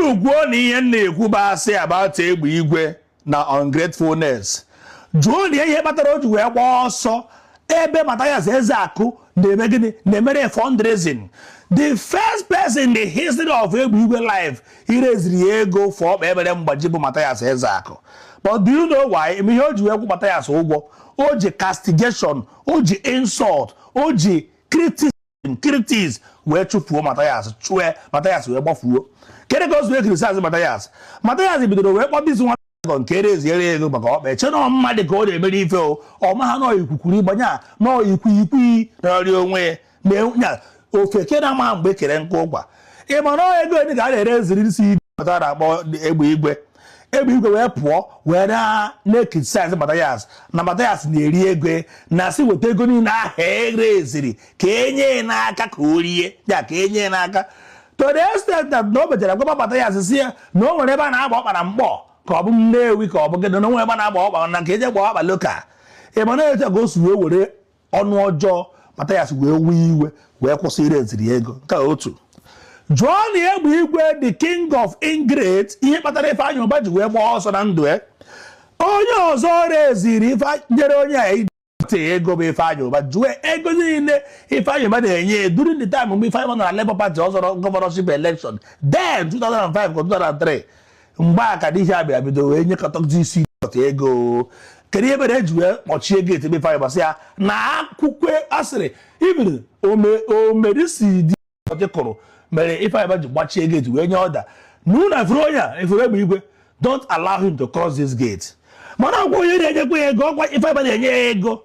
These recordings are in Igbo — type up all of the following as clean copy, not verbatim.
Unu kwuo na ihe m na-ekwu bụ asị about Egbe Igwe na ungratefulness. Jụọ na ihe kpatara o ji wee gbaa ọsọ ebe Mathias Ezeaku na-eme gịnị, na-emere fundraising. The first person in the history of Egbe Igwe life ireziri ya ego for ọkpa ebere mgbaji bụ Mathias Ezeaku. But do you know why? Ihe o ji wee kwụ Mathias ụgwọ, o ji castigation, o ji insult, o ji criticism, critics wee chụfuo Mathias, chụe Mathias wee gbafuo. Kedu ka o si wee criticize Mathias? Mathias bidoro wee kpọbizi nwa ego nke ereziere ego maka ọkpa eche na mmadụ ka ọ na-emere ife o ọma ha nọ ikwukwuru ịgbanye a nọ ikwiikwi na-ọrịa onwe ya ofeke na ama mgbe kere nkụ ụkwa. Ị ma na ego dị ka a na-ere eziri isi a na-akpọ Egbe Igwe. Egbe Igwe wee pụọ wee na-ecriticize Mathias na Mathias na-eri ego, na si weta ego niile ahụ ereziri ka enye ya n'aka ka o rie ya, ka enye ya n'aka, to the extent that na o mechara gwa Mathias si ya na o nwere ebe a na-agba ọkpa na Mkpọ, ka ọ bụ Nnewi, ka ọ bụ gịnị, na o nwere ebe a na-agba ọkpa na ka eje gbaa ọkpa local. Ị ma na etu ka o si wee were ọnụ ọjọọ Mathias wee wee iwe wee kwụsị ireziri ego. Nke a otu. Jụọ na Egbe Igwe, the king of ingrate, ihe kpatara Ifeanyị Ụba ji wee gbaa ọsọ na ndụ ya. Onye ọzọ reziri ife nyere onye a ite ego bụ Ifeanyị Ụba. Jụọ ego niile Ifeanyị Ụba na-enye during the time mgbe Ifeanyị Ụba nọ na Labour Party, ọ zọrọ governorship election then 2005 ka 2003, mgbe a ka ihe a bịara bido wee nyekọta isi ego. Kedu ihe mere eji wee kpọchie gate ebe Ifeanyị Ụba sị ya na akwụkwọ asịrị ibiri omerisi dị ọchị kụrụ mere Ifeanyị Ụba ji gbachie gate wee nye ọda na unu efuru onye a efuru Egbe Igwe, don't allow him to cross this gate? Mana ọgwa onye na-enyekwa ya ego, ọgwa Ifeanyị Ụba na-enye ya ego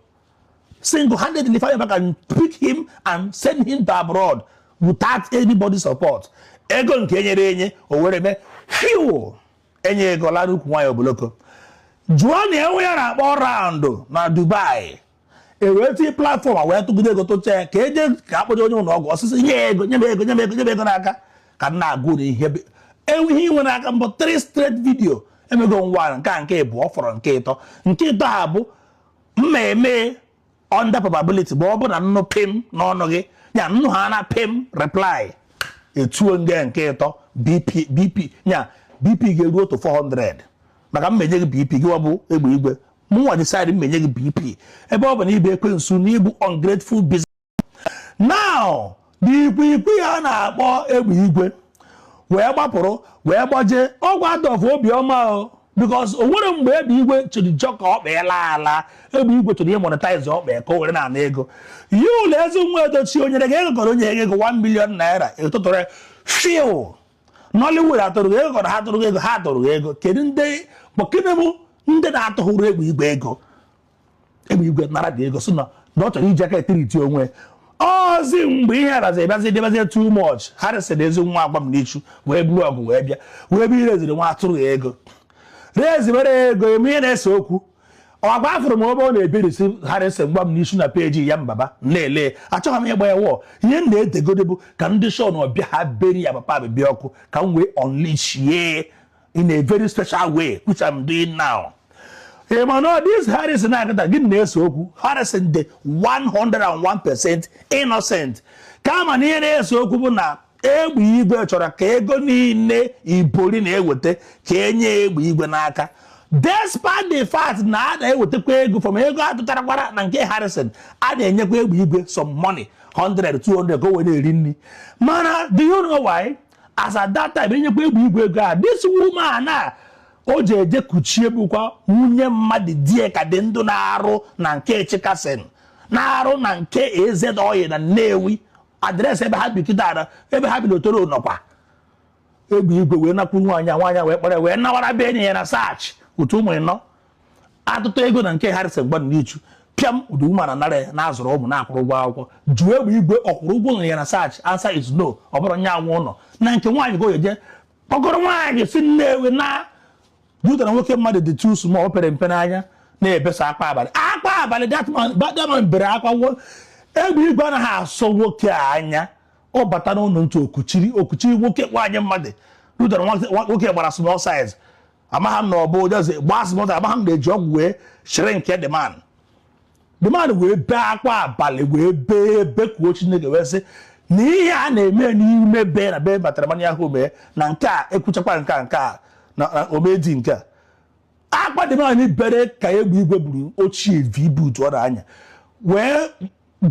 single handedly. Ifeanyị Ụba can pick him and send him to abroad without anybody support. Ego nke enyere enye o were mee fiu enye ego lara ukwu nwaanyị oboloko. Jụọ na enwe ya na-akpọ round na Dubai, ewee tinye platform a wee tụgide ego tụcha ya ka eje ka akpọje onye ụlọ ọgwụ ọsịsọ, nye ya ego, nye m ego, nye m ego, nye m ego n'aka ka m na-agụ na ihe ihe inwe n'aka mbụ. Three straight video emego ngwa nke a, nke ịbụọ fọrọ, nke ịtọ. Nke ịtọ a bụ mma eme under probability bụ ọ bụ na nnụ pim n'ọnụ gị ya nnụ ha na pim reply etuo nge nke ịtọ. BP, BP ya, BP ga-eru otu 400 maka mmenye gị BP gị bụ Egbe Igwe. Mụnwa decide mmenye gị BP ebe ọ bụ na ibe ekwensu na ịbụ ungrateful business. Now n'ikwiikwi a na-akpọ Egbe Igwe wee gbapụrụ wee gbaje ọgwụ adọf obiọma o, because o nwere mgbe Egbe Igwe chọrọ jọ ka ọ kpeela ala. Egbe Igwe chọrọ ihe monetize ọkpa ka o were na-ana ego ya. Ụlọ ezi nwa edochi o nyere gị ego kọrọ onye ego 1 million naira etụtụrụ ya fiu. Nollywood atụrụ gị ego kọrọ ha tụrụ gị ego, ha tụrụ gị ego. Kedu ndị bụ gịnị bụ ndị na-atụhụrụ Egbe Igwe ego? Egbe Igwe nara dị ego si na ọ chọrọ iji aka etiriti onwe ozi. Mgbe ihe arazi bịazi dịbazie too much, Harrison ezi nwa agwa m n'ichu wee buru ọgụ wee bịa wee bịa ireziri nwa atụrụ ya ego rezibere ego eme ihe na-ese okwu. Ọgwa afụrụ m ebe ọ na-ebirisi Harrison gwa m n'isu na peji ya mbaba na-ele. Achọghị m ịgba ya wọọ. Ihe m na-edegode bụ ka ndị shon ọbịa ha beri ya papa bịa ọkụ ka m wee unleash ye in a very special way, which I'm doing now. Ị ma na this Harrison akịta gịnị na-ese okwu? Harrison dị 101% innocent, kama na ihe na-ese okwu bụ na Egbe Igwe chọrọ ka ego niile ibori na-eweta ka enye Egbe Igwe n'aka, despite the fact na a na-ewetakwa ego from ego atụtarakwara na nke Harrison. A na-enyekwa Egbe Igwe some money, 100, 200, ka o wee na-eri nri. Mana do you know why as at that time enyekwa Egbe Igwe ego a? This woman a o ji eje kuchie bụkwa nwunye mmadụ, die ka dị ndụ, na-arụ na nke Chikasen, na-arụ na nke Ez Oyi na Nnewi, address ebe ha bi kịta, ebe ha bi n'Otoro nọkwa. Egbe Igwe wee nakwu nwaanyị a, nwaanyị a wee kpọrọ ya wee nawara be enyi ya na sach otu ụmụ ịnọ atụtụ ego na nke Harrison gba n'ichu pịam ụdị ụmụ na nara ya na-azụrụ ụmụ na-akwụrụ ụgwọ akwụkwọ. Jụọ Egbe Igwe, ọkwụrụ ụgwọ ụlọ ya na sach? Answer is no. Ọ bụrụ nya anwụ ụlọ na nke nwaanyị ka o eje kpọkọrọ nwaanyị si Nnewi na dutara nwoke mmadụ dị too small, o pere mpe n'anya, na-ebesa akwa abalị, akwa abalị. That man bere akwa. Egbe Igwe anaghị asọ nwoke a anya. Ọ bata n'ụlọ ntụ okuchiri okuchiri nwoke nwaanyị mmadụ dutara nwoke gbara small size. Amagha m na ọ bụ ụjọzi gbaa small size, amagha m na-eji ọgwụ wee shrink the man. The man wee bee akwa abalị, wee bee bekuo Chineke wee sị Na ihe a na-eme n'ime be na be matrimonial home na nke a ekwuchakwa nke a na omedi nke a akpadịmanya bere ka egbe igwe buru ochie V-boot ọ na-anya wee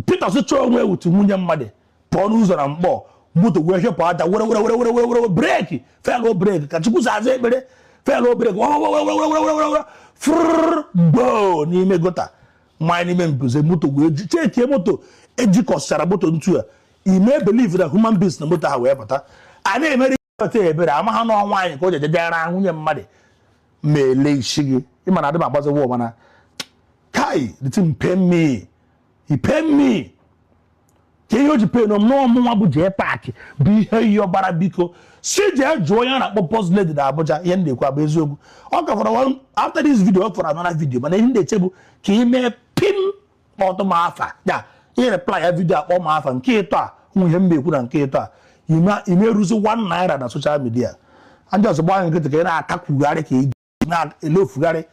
Peter sụchaa onwe wutu nwunye mmadụ pụọ n'ụzọ na mkpọ moto wee hịpụ aja were were were were were were brake fail, brake ka Chukwu aza ekpere, fail brake, were were were were were were frrrr gboo n'ime gutter, mmanya n'ime mbuze moto wee chekie moto ejikọsara moto ntu a. Ime believe na human beings na moto ha wee pụta a na-emere ebere ama ha n'ọnwa anyị ka o ji ejejere nwunye mmadụ ma ele isi gị. Ịma na adị m agbazi wọ, mana kai, the thing pain me, e pain me. Ka ihe o ji pain m n'ọmụnwa bụ jee paakị bụ ihe iyi ọbara. Biko si jee jụọ onye a na-akpọ Boss Lady na Abuja. Ihe m na-ekwu abụ eziokwu. Ọ ka fọrọ after this video, ọ fọrọ another video, mana ihe m na-eche bụ ka ị mee pim kpọtụ m afa ya, ihe reply ya video akpọ m afa nke ịtọ a. Ụmụ ihe m na-ekwu na nke ịtọ a, ime eruzi ₦1 na social media ndị ọzọ gbaa nkịtị ka ị na-akakwugharị, ka ị na-elofugharị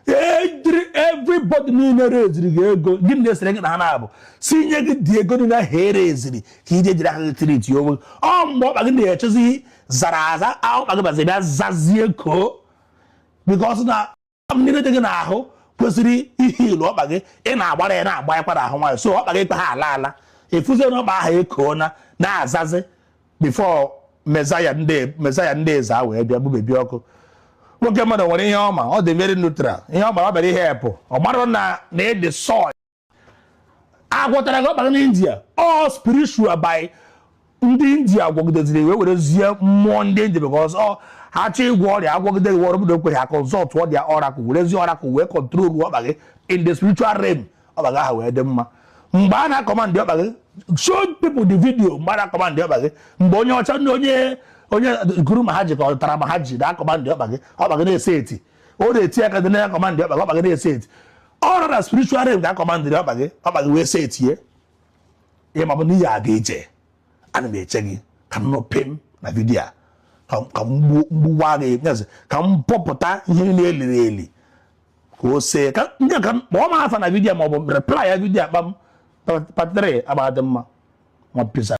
ejiri everybody niile reziri gị ego. Gịnị na-esere gị na ha na-abụ si nye gị dị ego niile ahụ ereziri ka ije jiri aka gị tiri tinye onwe gị? Ọ mgbe ọkpa gị na-echezi zara aza, ọkpa gị bazi bịa zazie koo, because na mmiri dị gị n'ahụ kwesịrị ihe ilu ọkpa gị ị na-agbara ya na-agba ya kwara ahụ nwayọ, so ọkpa gị kpa ha ala ala efuzie na ọkpa ahụ ekoona na-azazi before mezaya ndị mezaya ndị eze a wee bịa bubebi ọkụ. Nwoke mmadụ nwere ihe ọma, ọ dị very neutral. Ihe ọ mara, ọ bịara ihe epụ, ọ mara na ịdị soil agwọtara gị ọkpa gị n'India. All spiritual by ndị India gwọgideziri wee werezie mmụọ ndị India, because ọ ha chọọ ịgwọ ọrịa agwọgide gị ọrụ obodo kwere ha consult ọrịa oracle, werezie oracle wee control ọkpa gị in the spiritual realm. Ọkpa gị ahụ wee dị mma mgbe a na-acommand ọkpa gị. Show people the video mgbe a na-acommand ọkpa gị, mgbe onye ọcha ndị onye guru ma ha ji ka ọ tara ma ha ji na-acommand ọkpa gị, ọkpa gị na-ese eti, ọ na-eti aka dị na-acommand ọkpa gị, ọkpa gị na-ese eti. Ọrụ na spiritual realm ga-acommandịrị ọkpa gị, ọkpa gị wee se etie. Ihe ma bụ na ihe aga eje, ana m eche gị ka m nọ pim na video a ka m mgbuwa gị nyezi, ka m pọpụta ihe niile eliri eli ka o see ka ndị a ka m kpọọ m afa na video ma ọ bụ reply ya video akpa m part 3 agba dị mma ma pizza.